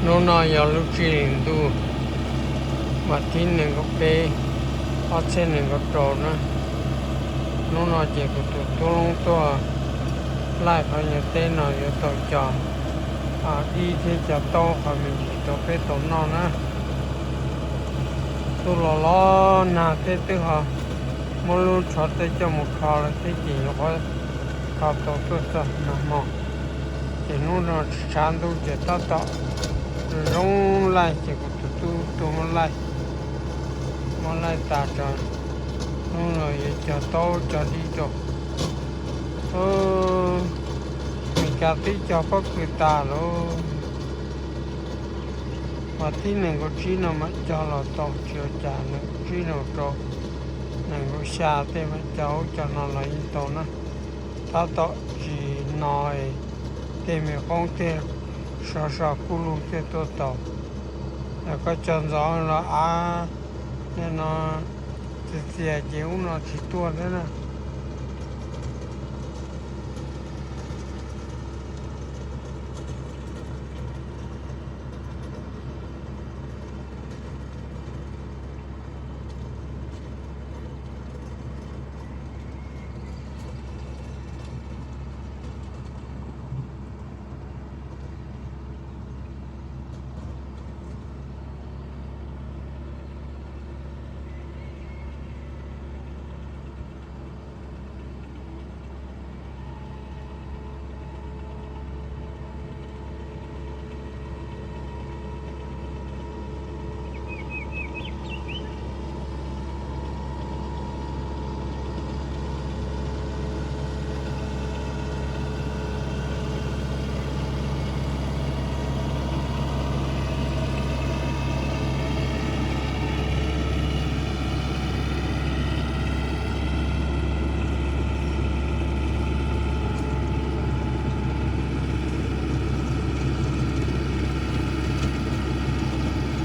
Hnub no yog lub tsib hlis ntuj, vas thib nees nkaum peb, ob txhiab nees nkaum rau na. Hnub no ces kuv tus tub Loob tuaj laij qhov nyuag teb no yuav tau cov dib thiab cov taub qhov me ntsis rau peb tau noj na. Ntuj los los nag thiab twb ho muab lub tsho tej coj mus kho lawm thiab ces yuav qhuav kho tau tuaj txog nag hmo. Ces hnub no tshav ntuj ces tab tom zoo zoo laij ces kuv tus tub tuaj muab laij, muab laij tas tso. Hnub no yuav cog taub cog dib rau. Mes Kas twb cog pob kws tas lauj. Vas thib nees nkaum tsib no mam cog los tau, tsis ua cas, nees nkaum tsib nees nkaum rau, nees nkaum xya tej mam cog ub cog no los yeej tau na. Tab tom tsis no tej me qoob tej sov so kuj lug tej tuaj tau. Yog koj cog ntxov los av no txias txias ces ub no tsis tuaj thiab na.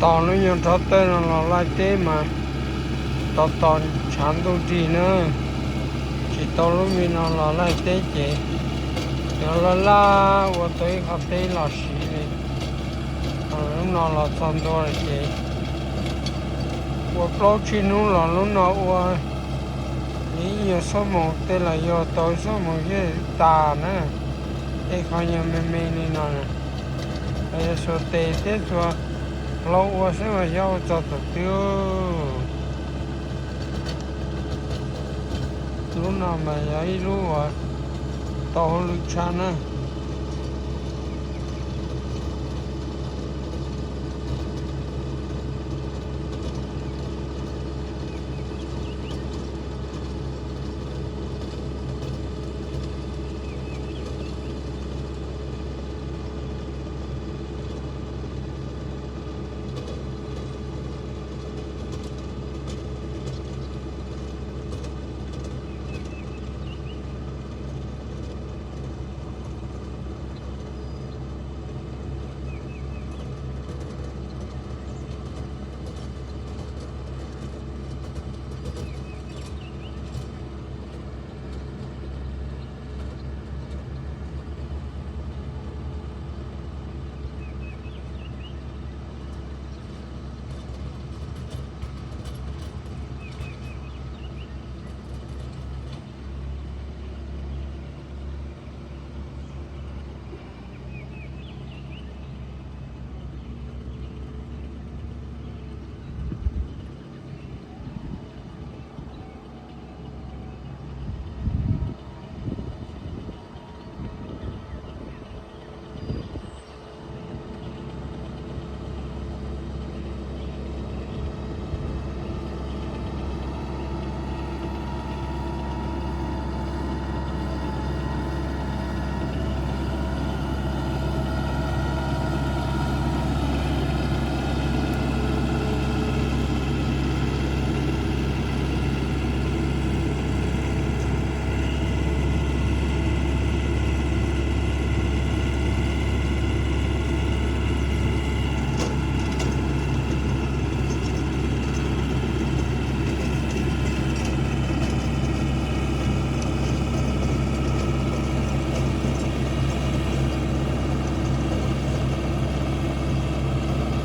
Tos lub nyuag nrho tawj no los laij teb mas tos tos tshav ntuj nrig na, tsis tau lub me no los laij teb ces yuav laj laj ua tau ib qho teb los siv li. Lub no los txog ntua lawm ces ua plaub tsib hnub los lub no ua ib nyuag xuab moos tej los yog tau xuab moos thiaj tas na. Tej qhov nyuag me me li no na, yog xuas tes thiab xuas hlau ua xwb mas xyov ua txog thaum twg. Lub no mas yog ib lub uas tau hauj lwm tshaj na.